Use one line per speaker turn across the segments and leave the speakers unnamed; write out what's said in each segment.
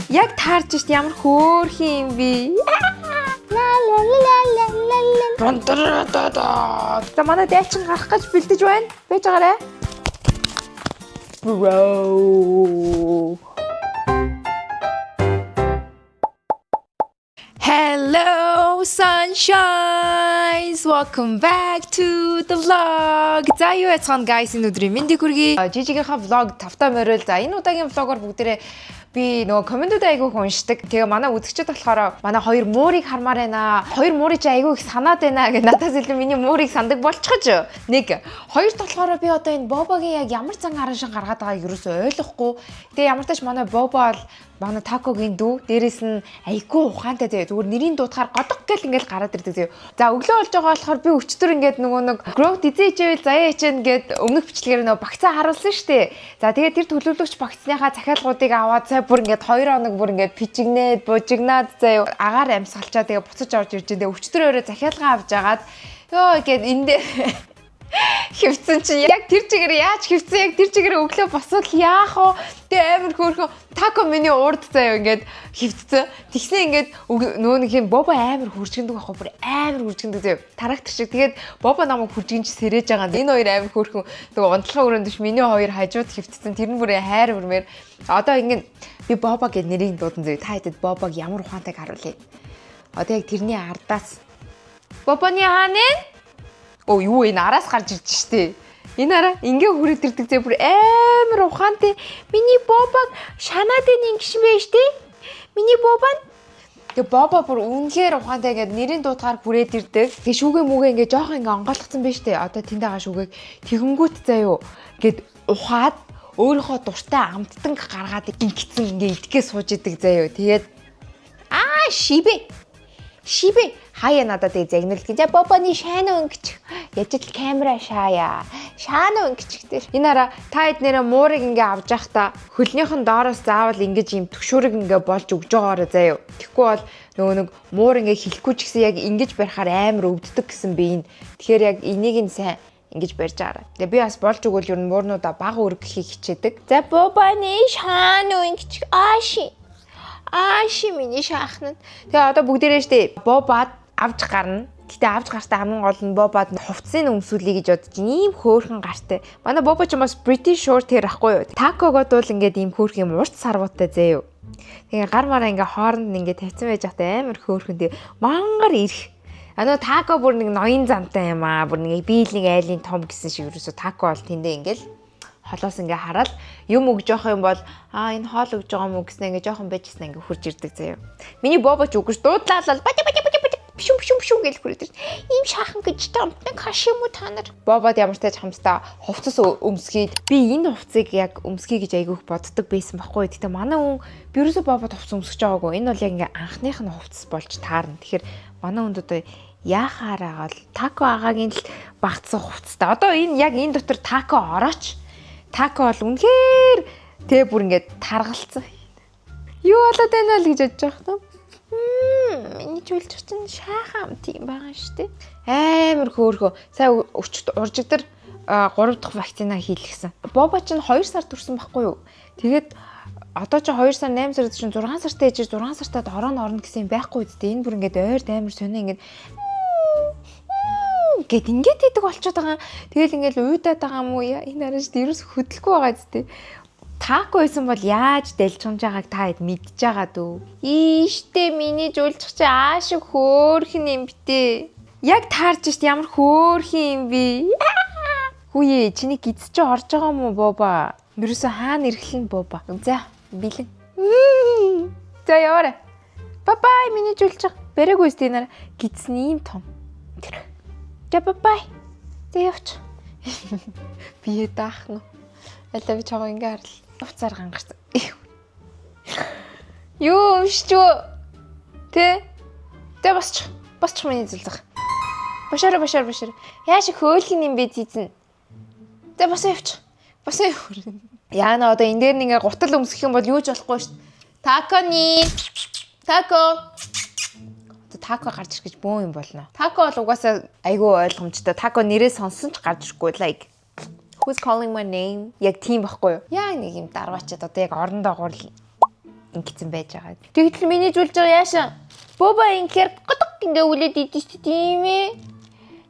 Яг таарж шт, ямар хөөрхөн юм бэ? Ла ла ла ла ла ла. За, манай дайчин гарах гэж бэлдэж байна. Байж байгаарай. Bro. Hello, sunshines! Welcome back to the vlog. За, юу яцгаана, guys, энэ өдрийн мэндийг хүргэе. Жижигийнхаа vlog тавтаа морил. За, энэ удаагийн vlog оор бүгдээрээ би нөгөө comment үүд айгүйх уншдаг. Тэгээ манай үзэгчид болохоор манай хоёр муурыг хармаар байна. Хоёр муурыг чи айгүй их санаад байна гэж надаас илүү миний муурыг сандаг болчихож. Нэг. Хоёрт болохоор би одоо энэ Бобогийн яг ямар зан араншин гаргаад байгааг ерөөсөө ойлгохгүй. Тэгээ ямар тач манай Бобо бол манай Такогийн дүү, дээрэс нь айгүй ухаантай заяа. Зүгээр нэрийн дуудахаар годог гэл ингээл гараад ирдэг заяа. За, өглөө болж байгаа болохоор би өчтөр ингээд нөгөө нэг growth эзэн хичээвэл заяа хичээн гээд өмнөх бичлэгээр нөгөө багцаа харуулсан штэ. За, тэгээд тэр төлөвлөгч багцныхаа захиалгуудыг аваад сая бүр ингээд 2 хоног бүр ингээд пичигнээд бужигнаад заяа, агаар амьсгалчаа, тэгээ буцаж орж ирж байна. Тэгээ өчтөр өөрөө захиалгаа авч агаад ёо гээд энэ дээр хөвцөн чинь яг тэр чигээр яаж хөвцөн, яг тэр чигээр өглөө босвол яах вэ? Тэгээ амар хөөрхөн Тако миний урд заяа ингээд хөвцсөн. Тэгснэ ингээд нөгөө нэг юм Бобо амар хуржигндаг байхгүй, бүр амар хуржигндаг заяа. Трактор шиг. Тэгээд Бобо намайг хуржигнч сэрэж байгаа. Энэ хоёр амар хөөрхөн нөгөө унтлагын өрөөнд биш, миний хоёр хажууд хөвцсөн. Тэр нь бүр хайр бүрмээр. Одоо ингээд би Бобо гэд нэрийг дуудан заяа. Та хэдэд Бобог ямар ухаантайг харуулъя. Одоо яг тэрний ардаас Бобоны хаана? Оо, юу, энэ араас гарч ирж штэ. Энэ араа ингээ хүрээд ирдэг зэ, бүр амар ухаантай. Миний Бобаг шанаад энэ ингэшин байж штэ. Миний Бобан. Тэгээ Бобо бүр үнэхээр ухаантай, ингээд нэрийн дуудгаар хүрээд ирдэг. Тэгээ шүүгээ мүгээ ингээ жоохон ингээ онгойлгоцсон байж штэ. Одоо тэнд байгаа шүүгээг тэгэнгүүт заяо. Ингээд ухаад өөрийнхөө дуртай амттанг гаргаад ингэцэн ингээ идэхгээ сууж идэг заяо. Тэгээд аа шибэ. Шибэ хаяа надад тэгээ загнал гэж Бобоны шайн өнгөч. Яж л камера шаая. Шаана өнгөч дээр. Энэ араа та хэд нэрэ муурыг ингээ авч явахдаа хөлнийх нь доороос заавал ингэж юм түшүүрэг ингээ болж өгж байгаарэ заяо. Тэгэхгүй бол нөгөө нэг муур ингээ хилэхгүй ч гэсэн яг ингэж барихаар амар өвддөг гэсэн би энэ. Тэгэхээр яг энийг нь сайн ингэж барьж байгаарай. Тэгээ би бас болж өгвөл ер нь муурнуудаа бага өргөхийг хичээдэг. За, Бобоны шаана өнгөч ааши. Ааши, миний шаахан. Тэгээ одоо бүгдээрээ штэ Бобад авч гарна. Гэтэ авч гартаа хамгийн гол нь Бобад хувцсыг өмсүүлье гэж бодож байна. Ийм хөөрхөн гартай. Манай Бобо ч бас British short hair ахгүй юу? Такогод бол ингээд ийм хөөрхөн юм урт сарвуутай заяо. Тэгээ гар мараа ингээ хооронд нь ингээ тавьсан байж байхдаа амар хөөрхөн, тэгээ мангар ирэх. А нөө Тако бүр нэг ноён замтай юм аа. Бүр нэг биелний айлын том гэсэн шиг ерөөсө Тако бол тэндээ ингээл холоос ингээ хараад юм өгж явах юм бол аа, энэ хоол өгж байгаа юм уу гэснээр ингээ жоохон байжсэн ингээ хурж ирдэг заяа. Миний Бобо ч үгүй ш, дуудлаа л бажа бажа бажа бажа бишүм бишүм бишүм гэж хүрээд ирсэн. Ийм шаахан гэж томтон хаш юм уу та нар? Бобод ямар ч тач хамтдаа хувцас өмсгээд, би энэ хувцсыг яг өмсгий гэж айгүйх боддог байсан байхгүй. Гэтэ манай хүн би ерөөсөө Бобод хувцас өмсөж байгаагүй. Энэ бол яг ингээ анхных нь хувцас болж таарна. Тэгэхээр манай хүнд одоо яахаар байгаа л Тако агагийн л багцсан хувцастай. Одоо энэ яг энэ дотор Тако орооч. Тако бол үнэхээр тэ бүр ингээд таргалцсан. Юу болоод байна л гэж бодож байгаа юм. Миний чөлж чинь шаахан амт юм байгаа шүү дээ. Амар хөөрхөө. Сая өчт уржигдар 3 дахь вакцина хийлгэсэн. Бобо чинь 2 сар төрсэн байхгүй юу? Тэгээд одоо чи 2 сар, 8 сар чинь 6 сартай ээж 6 сартад орон орно гэсэн юм байхгүй үстэй. Энэ бүр ингээд ойрд амар сонио ингээд гэд ингээд идэг болчиход байгаа. Тэгэл ингээд уйдаад байгаа юм уу? Энэ арай шүү дээ. Ерөөс хөдлөхгүй байгаа зү. Тако байсан бол яаж дэлжгамж байгааг та хэд мэдж байгаа дөө. Ийштэй миний жуулчих чи аашиг хөөрхөн юм битээ. Яг таарж шт, ямар хөөрхөн юм бэ? Хүүе, чиний гиз чи орж байгаа юм уу, Боба? Ерөөсө хаана ирэхлэн, Боба? За, бэлэн. За, яваарай. Bye bye, миний жуулчих. Бариагүй сте нараа гидсэн ийм том. Тэр. За, bye bye. За, явч. Бие даах нь. Алаа би чамаа ингээ харлаа. Уцаар гангарсан. Юу өмшч үү? Тэ? Тэ, босч. Босч, миний зүлзах. Башаараа, башаар, башаар. Яаж хөөлхөн юм бэ, зизэн. Тэ, босоо явч. Босоо яв. Яана, одоо энэ дээр нэг ингээ гутал өмсөх юм бол юу ч болохгүй шүү дээ. Такони. Тако. Одоо Тако гарч ирэх гэж бөөн юм болно. Тако бол угаасаа айгүй ойлгомжтой. Тако нэрээ сонсон ч гарч ирэхгүй, like, "Who's calling my name?" Яг тийм байхгүй юу? Яг нэг юм дарваачаад одоо яг орон доогуур л Ингэсэн байж байгаа. Тэгтэл миний зүйлж байгаа яашаа. Боба ингэхээр готок ингээ үлээд идэж шүү тийм ээ.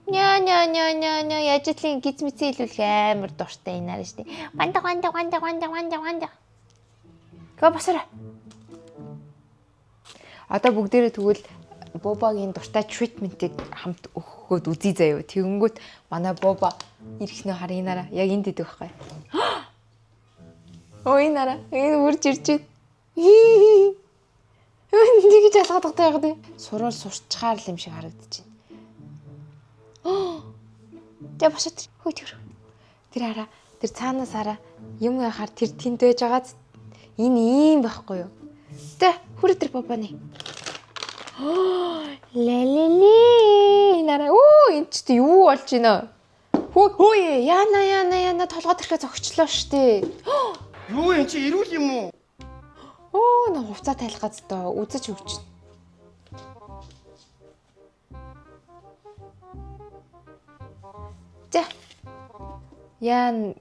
Ня ня ня ня ня яаж л гиз мэдсэ илүүлэх амар дуртай энэ араа шүү дээ. Ванда ванда ванда ванда ванда ванда. Га басара. Одоо бүгдээрээ тэгвэл Бобагийн дуртай treatment-ийг хамт өгөхөд үзье заяа. Тэгэнгүүт манай Боба ирэхнээ харъя нараа. Яг энд идэг байхгүй. Ой нараа. Энэ үрж ирж байна. Тэгэж алхаад багтаа яг тий. Сурвал сурчхаар л юм шиг харагдаж байна. За босоод хөө тэр. Тэр хараа. Тэр цаанаас хараа. Юм яхаар тэр тэнд байж байгааз энэ ийм байхгүй юу? За хүрээ тэр бобаны. Лалили нараа. Оо энэ ч юу болж байна? Хөө хөө яана яана яана толгой тэрхээ зогчлоо штэ.
Юу юм чи эрүүл юм уу?
Оо нөө хувцаа тайлах газ доо үзэж өгч. За. Яан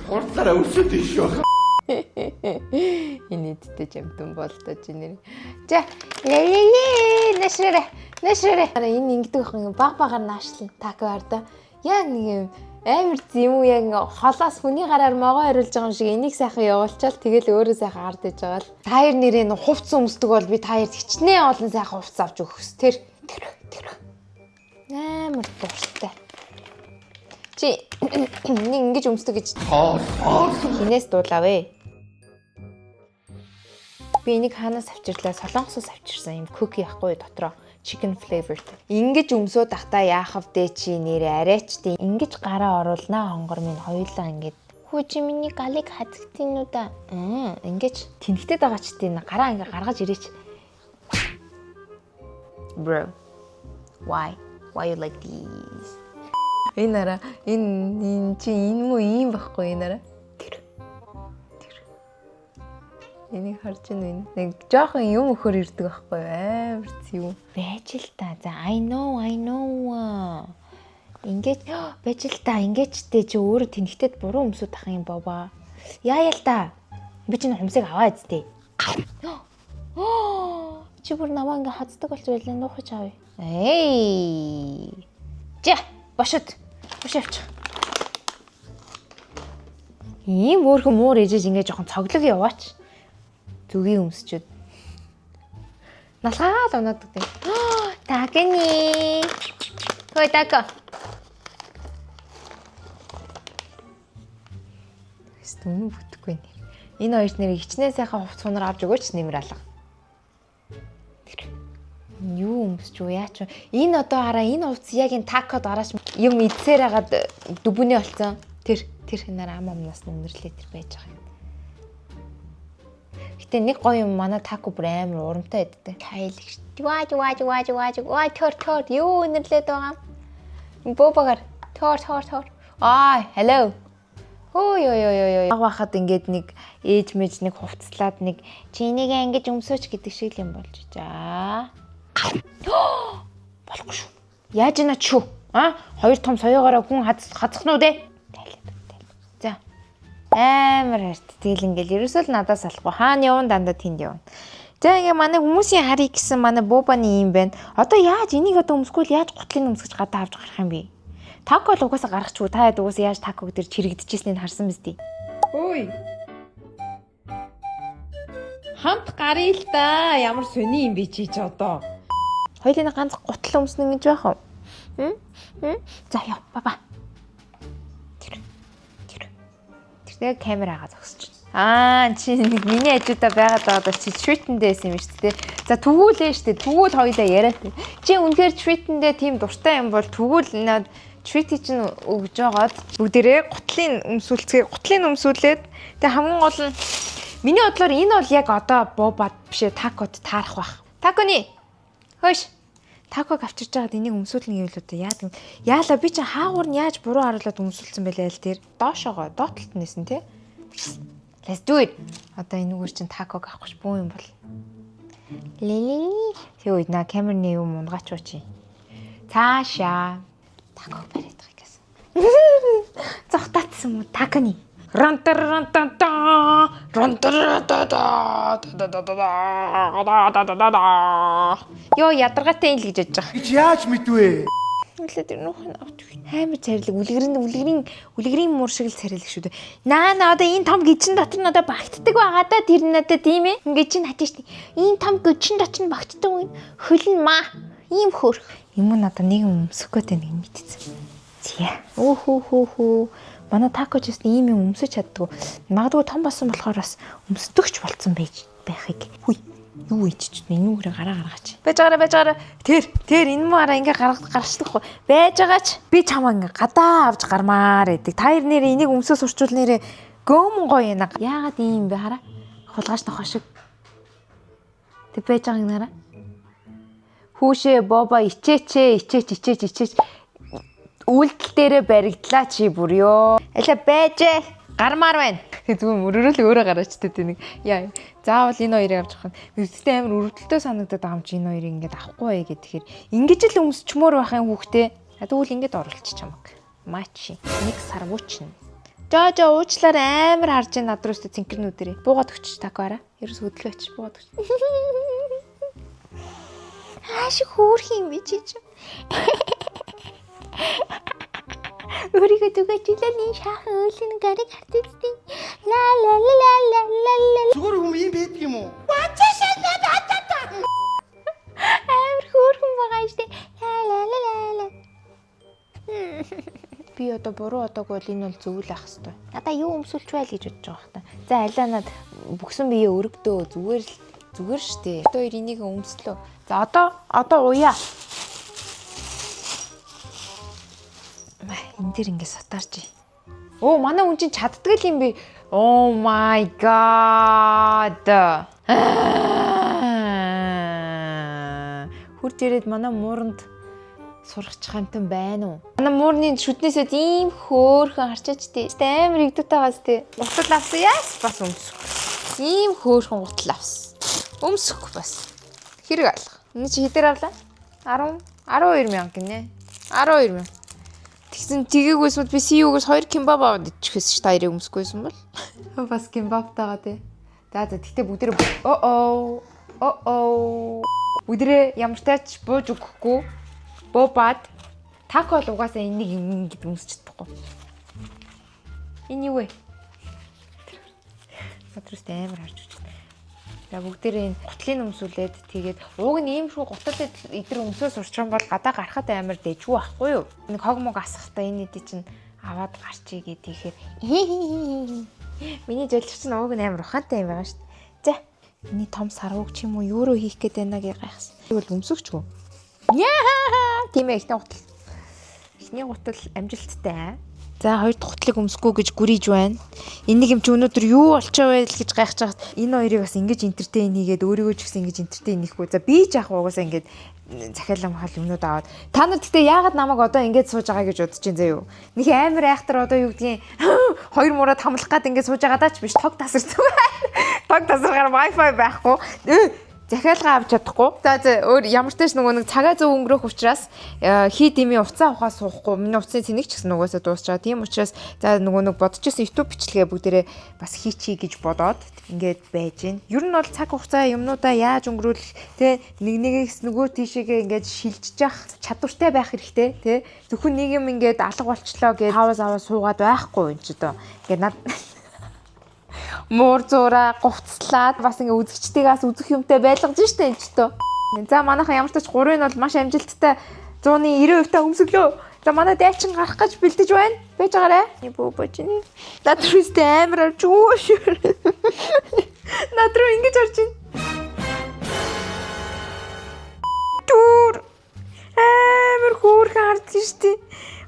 Хурдлаараа өсөд иш байх.
Энэ эдтэй жамтан болдоо чи нэр. За лалили нашраа нашраа. Энэ ингэдэг байх юм баг багаар наашлна тако хардаа. Яг нэг юм амар зэм үү яг ингээ холоос хүний гараар могоо хариулж байгаа юм шиг энийг сайхан явуулчаал тэгэл өөрөө сайхан гард иж байгаа л. Та хоёр нэрээ нөх хувцс өмсдөг бол би та хоёрт хичнээн олон сайхан хувцс авч өгөх с тэр тэр тэр амар дуртай. Чи нэг ингэж өмсдөг гэж
Хоол хоол.
хинээс дуулаа вэ? Би энийг хаанаас авчирлаа? Солонгосоос авчирсан юм cookie ахгүй дотроо chicken flavored. Ингэж өмсөөд ахта яах вдэ чи нэрээ арайч тий. Ингэж гараа оруулнаа хонгор минь хоёулаа ингэж. Хүү чи миний галыг хазгтын үү да. Ингэж тэнхтэд байгаа ч тий гараа ингээ гаргаж ирээч. Bro. Why? Why you like these? Энэ араа энэ энэ чи энэ мүү ийм байхгүй энэ араа. Тэр. Тэр. Энийг харж байна энэ. Нэг жоохон юм өхөр ирдэг байхгүй юу? Амар зү. Байж л та. За I know, I know. Ингээд байж л та. Ингээд ч тэ чи өөрөө тэнхтэд буруу өмсөд ах юм бобаа. Яа яа л та. Би чинь хумсыг аваа эцтэй. Чи бүр намаа ингээ хаздаг болж байлаа нуухаж авъя. Эй. За, бошод. Бош явчих. Ийм өөрхөн муур ээжэж ингээ жоохон цоглог яваач. Зүгийн өмсчүүд. Налгаал унаад гэдэг. Тагны. Хөөе тако. Үнэн бүтэхгүй нэр. Энэ хоёрт нэр хичнээн сайхан хувц сунар авч өгөөч нэмэр алга. Тэр юу өмсч үү яач вэ? Энэ одоо хараа энэ хувцс яг энэ такод гараач юм идсээр хагаад дүбүнэ болсон. Тэр тэр хинаар ам амнаас нүнэрлээ тэр байж байгаа юм. Гэтэ нэг гоё юм манай тако бүр амар урамтай байдаг. Тайлагч. Ваа ваа ваа ваа ваа төр төр юу үнэрлээд байгаа юм? Бобагаар төр төр төр. Аа, hello. Хөө ёо ёо ёо ёо. Баг байхад ингээд нэг ээж мэж нэг хувцлаад нэг чи энийг ингэж өмсөөч гэдэг шиг л юм болж жаа. Болохгүй шүү. Яаж ина чүү? А? Хоёр том соёогоороо хүн хазах нь үү дээ? Тайлаад тайл. За. Амар хайрт. Тэгэл ингээл ерөөсөө л надаас алахгүй. Хаана явна дандаа тэнд явна. За ингээ манай хүмүүсийн харъя гэсэн манай буубаны юм байна. Одоо яаж энийг одоо өмсгүүл яаж гутлыг өмсгөж гадаа авч гарах юм бэ? Тако л угаасаа гаргachгүй. Та хэд угаасаа яаж таког дээр чирэгдэжсэнийг харсан биз дээ.
Ой. Хамт гаръя л да. Ямар сони юм бэ чи ч одоо.
Хоёулын ганц гутал өмснө гэж байх уу? Хм? Хм? За яв баба. Тэр. Тэр. Тэр нэг камерагаа зогсож байна. Аа чи нэг миний хажуудаа байгаад байгаа бол чи treat-эндээ байсан юм шүү дээ. За тэгвэл ээ шүү дээ. Тэгвэл хоёулаа яриад. Чи үнэхээр treat-эндээ тийм дуртай юм бол тэгвэл над treat чинь өгж байгаад бүгдээрээ гутлын өмсүүлцгээ гутлын өмсүүлээд тэгээ хамгийн гол нь миний бодлоор энэ бол яг одоо буубад бишээ такод таарах бах. Таконы хөөш таког авчирч байгаад энийг өмсүүлнэ гэвэл одоо яадаг юм? Яалаа би чи хаагуур нь яаж буруу харуулад өмсүүлсэн бэлээ аль тэр доошоогоо доотлолт нэсэн тий. Let's do it. Одоо энэгээр чинь таког авах гэж бүү юм бол. Лили. Тэг үед на камерны юм унгаач уу чи. Цаашаа таког бариад байгаа гэсэн. Зогтаатсан юм уу таконы. Рантарантанта рантаратата да. Йоо, ядаргаатай юм л гэж бодож байгаа.
Гэж яаж мэдвэ?
Үлээ тэр нүүхэн авч өгч. Амар царилэг үлгэрийн үлгэрийн үлгэрийн муур шиг л царилэг шүү дээ. Наа наа одоо энэ том гिчин дотор нь одоо багтдаг байгаа да, тэр нь одоо тийм ээ. Ингээд чинь хатж штэ. Ийм том гिчин дотор нь багтдаг юм. Хөл нь маа. Ийм хөөрх. Юм нь одоо нэг юм өмсөх гээд байна гэж мэдсэн. Зя. Өө хөө хөө хөө. Манай тако ч гэсэн ийм юм өмсөж чаддгүй. Магадгүй том болсон болохоор бас өмсдөгч болцсон байж байхыг. Хүй. Юу вэ чи ч энэ нүгээрээ гараа гаргаач. Байж байгаараа, байж байгаараа. Тэр тэр энэ маараа ингээ гаргах гарчлахгүй. Байж байгаач. Би чамаа ингээ гадаа авч гармаар байдаг. Та хоёр нэрээ энийг өмсөө сурчвал нэрээ гөөмөн гоё юм. Яагаад ийм юм бэ хараа? Хулгайч нохоо шиг. Тэг байж байгааг нараа. Хүүшээ бобо ичээчээ ичээч ичээч ичээч үйлдэл дээрээ баригдлаа чи бүр ёо. Аля байжээ. Гармаар байна. Тэг зүгээр мөрөөрөө л өөрөө гараач тэ нэг. Яа. Заавал энэ хоёрыг авч явах нь. Гэхдээ амар өрөвдөлтөй санагдаад байгаа юм чи энэ хоёрыг ингээд авахгүй бай гэхээр ингэж л өмсчмөр байх юм хүүхдээ. А тэгвэл ингэж оруулчих чамаг. Мачи. Нэг сар вүүчин. Жоо жоо уучлаар амар харж байна над руу өстө цэнхэр нүдэрээ. Буугаад өгч тако араа. Ерөөс хөдлөөч буугаад өгч. Ааш хөөх юм би чи чи. Өөрийгөө түгээчлээ нэг шаахан өөлн гарыг хартицтий. Ла ла ла ла ла ла ла.
Зүгээр хүм ийм байдаг юм уу?
Амар хөөрхөн байгаа штэ. Ла ла ла ла ла. Би одоо буруу одоог бол энэ бол зөв л ах хэвээр. Надаа юу өмсүүлч байл гэж бодож байгаа хэрэг. За алаа над бүгсэн бие өргөдөө зүгээр л зүгээр штэ. Одоо хоёр энийг өмслөө. За одоо уяа. Мэ, энэ дээр ингэ сатарч. Оо, манай хүн чинь чаддаг л юм би. Oh my god. Хурж ирээд манай мууранд сургачих амтан байна уу? Манай муурны шүднээсээ ийм хөөхөн харчаач тий. Тэ амар игдэтайгаас тий. Гутал авсан яас бас өмсөх. Ийм хөөхөн гутал авсан. Өмсөх бас. Хэрэг алга. Энэ чи хэдээр авлаа? 10 12 мянга гинэ. 12 мянга. Тэгсэн тгээгүйс бол би CU-гээс 2 кимбаб аваад идчихсэн ш та хоёрыг өмсөхгүйсэн бол. Бас кимбабтайгаа тий. За за тэгтээ бүгдээрээ оо оо бүгдээрээ ямар тач бууж өгөхгүй буубаад тако бол угаасаа энийг ингэж өмсч чадахгүй. Энэ юу вэ? Надрус амар харж өгч. За бүгдээрээ энэ гутлын өмсүүлээд тэгээд ууг нь ийм шүү гутал эдэр өмсөө сурчих юм бол гадаа гарахад амар дэжгүй байхгүй юу? Нэг хог мог асахтаа энэ эдий чинь аваад гарчий гэд тийхээр миний жолч чинь ууг нь амар ухаантай юм байгаа шүү дээ. За миний том сарвууг ч юм уу юу руу хийх гээд байна гэж гайхсан. Тэгвэл өмсөгчгүй. Яа! Тийм ээ ихний гутал. Эхний гутал амжилттай. За хоёр дахь гутлыг өмсөхгүй гэж гүрийж байна. Энэ нэг юм чи өнөөдөр юу болчихоо вэ л гэж гайхаж байхад энэ хоёрыг бас ингэж entertain хийгээд өөрийгөө ч гэсэн ингэж entertain хийхгүй. За би ч яах вэ угаасаа ингэж захиалга махал юмнууд аваад. Та нар гэхдээ яагаад намайг одоо ингэж сууж байгаа гэж бодож чинь заяа юу? Нэг амар айхтар одоо юу гэдгийг хоёр мураад хамлах гад ингэж сууж байгаадаа ч биш тог тасарсан байна. Тог тасаргаар wifi байхгүй. Захиалга авч чадахгүй. За за өөр ямар ч тач нөгөө нэг цагаа зөв өнгөрөөх учраас хий дэмий уцаа ухаа суухгүй. Миний утасны цэник ч гэсэн угаасаа дуусчаа. Тийм учраас за нөгөө нэг бодож исэн YouTube бичлэгээ бүгдээрээ бас хийчихье гэж бодоод ингээд байж гин. Ер нь бол цаг хугацаа юмнуудаа яаж өнгөрүүлэх те нэг нэгээс нөгөө тийшээгээ ингээд шилжиж явах чадвартай байх хэрэгтэй те. Зөвхөн нэг юм ингээд алга болчлоо гэж пауз аваа суугаад байхгүй юм чи дөө. Ингээд над муур зуураа гувцлаад бас ингээ үзэгчтэйгээс үзэх юмтай байлгаж штэ энэ ч төө. За манайхан ямар ч тач гурвын бол маш амжилттай 190% та өмсөглөө. За манай дайчин гарах гэж бэлдэж байна. Байж байгаарэ. Бөө божины. Над руу өстэй амар орж өө. Над руу ингэж орж ин. Түр. Амар хөөрхөн хардсан штэ.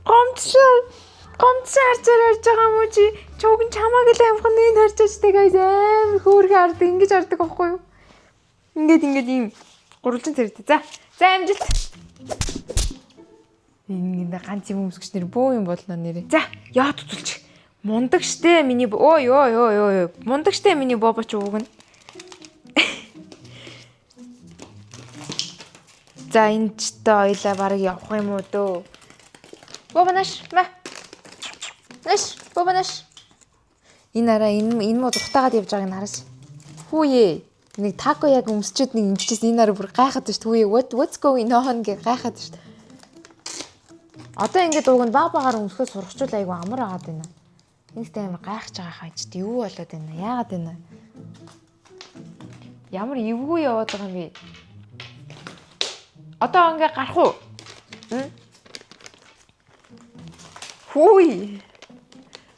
Гомдсон. Гомдсон харцаар харж байгаа юм уу чи? Чуг нь чамааг л амхан нэг харж байгаа guys амар хөөрхөн хардаг ингэж хардаг байхгүй юу? Ингээд ингээд ийм гурвалжин царайтай. За. За амжилт. Ингэ ганц юм өмсгч нэр бөө юм болно нэрээ. За, яа туталч. Мундаг штэ миний ой ой ой ой. Мундаг штэ миний бобо ч ууг нь. За энэ ч та хоёлаа бараг явах юм уу дөө. Бобо наш ма. Наш бобо наш. Энэ араа энэ муу зуртаагаад явж байгааг нь хараач. Хүүе. Нэг тако яг өмсчөөд нэг ингэжсэн, энэ араа бүр гайхаад шүү дээ. Хүүе, what's going on гэж гайхаад шүү дээ. Одоо ингээд уг нь баг багаар өмсгөө сургачул айгу амар агаад байна. Нэгтэй амар гайхаж байгаа хаа ч юу болоод байна? Яагаад байна? Ямар эвгүй яваад байгаа юм бэ? Одоо ингээ гарах уу? Хүй.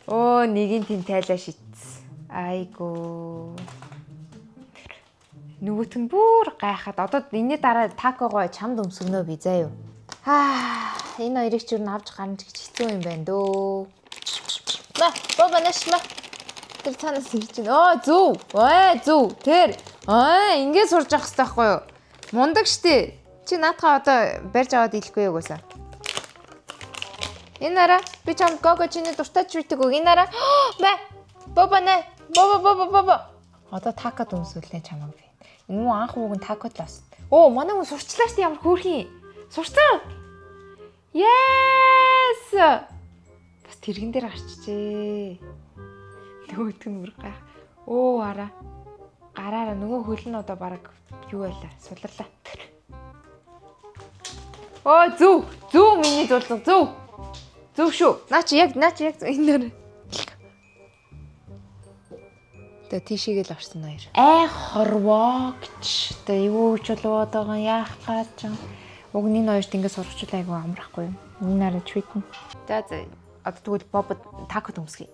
Оо, нэгийн тэн тайлаа шитсэн. Айгуу. Нөгөөт нь бүр гайхаад одоо энэний дараа такогоо чамд өмсгөнөө би заа юу. Аа, энэ хоёрыг ч юу н авч гарна ч гэж хэцүү юм байна дөө. Ма, боба нэшма. Тэр цаанаас ирж байна. Оо, зөв. Ой, зөв. Тэр. Аа, ингэ сурж явах хэрэгтэй байхгүй юу? Мундаг штэ. Чи наадхаа одоо барьж аваад ийлэхгүй юу гүсэн. Энэ араа би чамд гого чиний дуртай treat өг. Энэ араа. Мэ. Боба нэ. Боба, боба, боба. Одоо такод өмсүүлнэ чамайг би. Энэ муу анх ууг нь такод л бас. Оо, манай хүн сурчлаа штэ, ямар хөөрхөн. Сурцсан. Yes! Бас тэрэгэн дээр гарчжээ. Нөгөөтг нь бүр гайх. Оо, араа. Гараараа нөгөө хөл нь одоо бараг юу байлаа? Суларлаа. Оо, зөв. Зөв, миний зулга зөв. Зөв шүү. Наа чи яг энэ нэр. Тэгээ тийшээгээ л орсон хоёр. Ай хорвоогч. Тэгээ юу ч болоод байгаа, яах гэж. Уг нь энэ хоёрт ингэ сургачул айгу амрахгүй юм. Энэ нараа treat нь. За, одоо тэгвэл Боб такод өмсгий.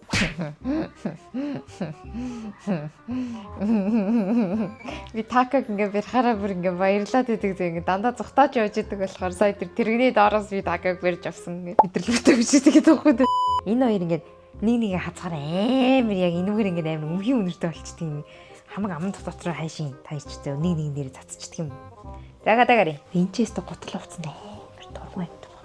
Би таког ингээ барихаараа бүр ингээ баярлаад идэг зэ, ингээ дандаа зугтааж явж идэг болохоор сая тэр тэрэгний доороос би таког барьж авсан ингээ мэдрэл бүтээ гэж идэг байхгүй дээ. Энэ хоёр ингээ нэг нэгэ хазгаар амар яг энүүгээр ингээ амар өмхийн үнэртэй болчдөг юм. Хамаг аман дотор хайшин та ич зөө нэг нэг нэр цацчихдаг юм. Зага дагари. Энчээс тэ гутал увцсан амар дургүй юм байхгүй.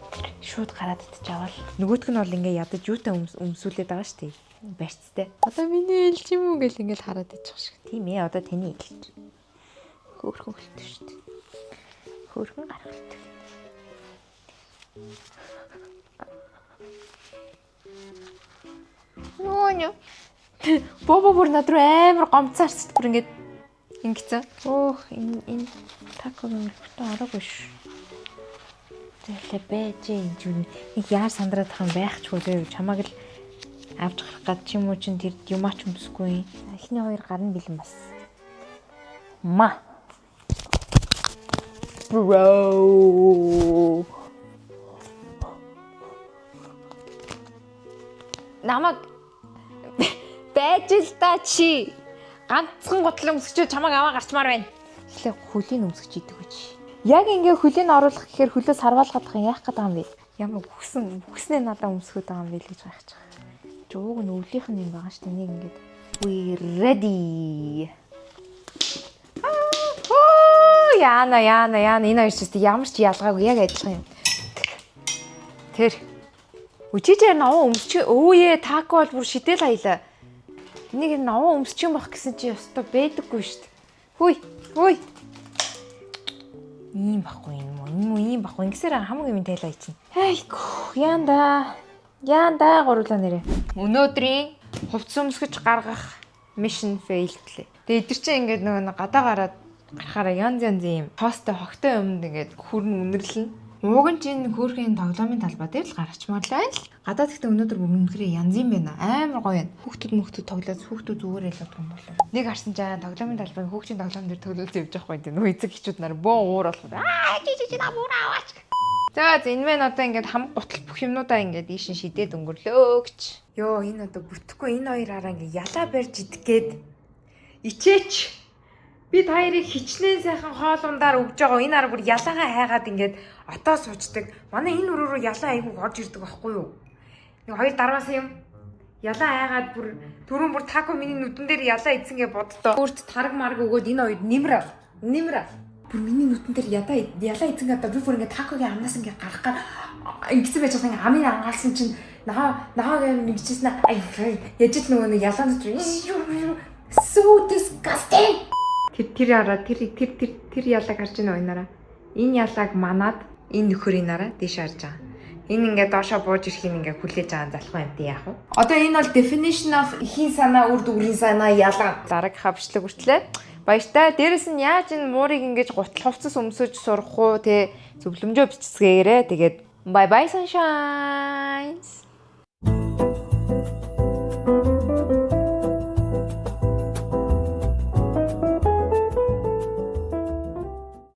Тэр шууд гараад идчих авал. Нөгөөх нь бол ингээ ядаж юутай өмсүүлээд байгаа шүү дээ. Барьцтай. Одоо миний ээлж юм уу гэл ингээл хараад ичих шиг. Тийм ээ, одоо таны ээлж. Хөөхөн хөлтөө шүү дээ. Хөөхөн гаргалтай. Нөө. Бобо бүр над руу амар гомцаарч бүр ингээд ингэсэн. Өөх, энэ тако юм бүтэн ороогүй ш. Зэлээ байж энэ ч нэг яар сандраад тах юм байхчгүй зөө, чамааг л авч гарах гад ч юм уу, чин тэр юмаач өмсөхгүй. Эхний хоёр гар нь бэлэн бас. Ма. Bro. Намайг байж л да чи. Ганцхан гутал өмсөчөө чамайг аваа гарчмаар байна. Тэгэхээр хөлийн өмсөж идэг үуч. Яг ингээ хөлийн оруулах гэхээр хөлөө сарваалгах юм яах гээд байгаа юм бэ? Ямар үхсэн үхснээ надаа өмсгöd байгаа юм бэ л гэж гайхаж байгаа. Жууг нь өвлийнх нь юм байгаа шүү дээ. Нэг ингээд we ready. Оо, яана, яана, яана, энэ хоёр ч ямар ч ялгаагүй яг адилхан юм. Тэр. Өчижээр новоо өмсч өөе, тако бол бүр шидэл аялаа. Энийг новоо өмсч юм бах гэсэн чи ёстой байдаггүй шүү дээ. Хүй, хүй. Ийм байхгүй юм уу? Энэ мүү ийм байхгүй. Ингэсээр хамаг юм тайлаа чинь. Айгу, яанда. Яанда гурлаа нэрээ. Өнөөдрийн хувцас өмсгөж гаргах mission failed лээ. Тэгээ эдгэр чинь ингээд нөгөө нэг гадаа гараад гарахаараа янз янзын юм тоостой хогтой юмд ингээд хүрн үнэрлэн. Ууг нь чинь хөөрхийн тоглоомын талбай дээр л гарчмаар л байл. Гадаа гэхдээ өнөөдөр бүр үнэхээр янз юм байна. Амар гоё юм. Хүүхдүүд мөхтүүд тоглоод, хүүхдүүд зүгээр л бодох юм болов. Нэг харсан чинь тоглоомын талбай хүүхдийн тоглоом дээр тоглолт явж байгаа байхгүй. Нөгөө эцэг эхчүүд нар бөөн уур болох. Аа, чи чи чи на бүр аваач. За, энэ мэн одоо ингээд хамаг гутал бүх юмнуудаа ингээд ийшин шидээд өнгөрлөө гэж. Йоо, энэ одоо бүтэхгүй, энэ хоёр араа ингээд ялаа барьж идэх гээд ичээч. Би та хоёрыг хичнээн сайхан хоол ундаар өгж байгаа. Энэ араа бүр ялаагаа хайгаад ингээд отоо суучдаг. Манай энэ өрөө рүү ялаа айгүйг орж ирдэг байхгүй юу? Нэг хоёр дарваас юм. Ялаа хайгаад бүр түрүүн бүр тако миний нүдэн дээр ялаа идсэн гэж боддоо. Өөрт тараг марг өгөөд энэ хоёр нэмэр ал. Нэмэр ал. Бүр миний нүдэн дээр ядаа ялаа идсэн гэдэг би бүр ингээд такогийн амнаас ингээд гарах гар ингэсэн байж байгаа, ингээд амыг ангаалсан чинь наа наа ингэжсэн, ай яж л нөгөө нэг ялаанд so disgusting. Тэр араа тэр тэр тэр тэр ялааг харж байна уу, энэ араа? Энэ ялааг манад энэ нөхөрийн араа тийш харж байгаа. Энэ ингээд доошоо бууж ирэхийг ингээд хүлээж байгаа залхуу амт яах вэ? Одоо энэ бол definition of эхийн санаа, үр дүгрийн санаа ялгаа. Дараагийнхаа бичлэг хүртлээ. Баяртай. Дээрэс нь яаж энэ муурыг ингэж гутал хувцас өмсөж сурах уу те, зөвлөмжөө бичцгээгээрэй. Тэгээд bye bye, sunshines.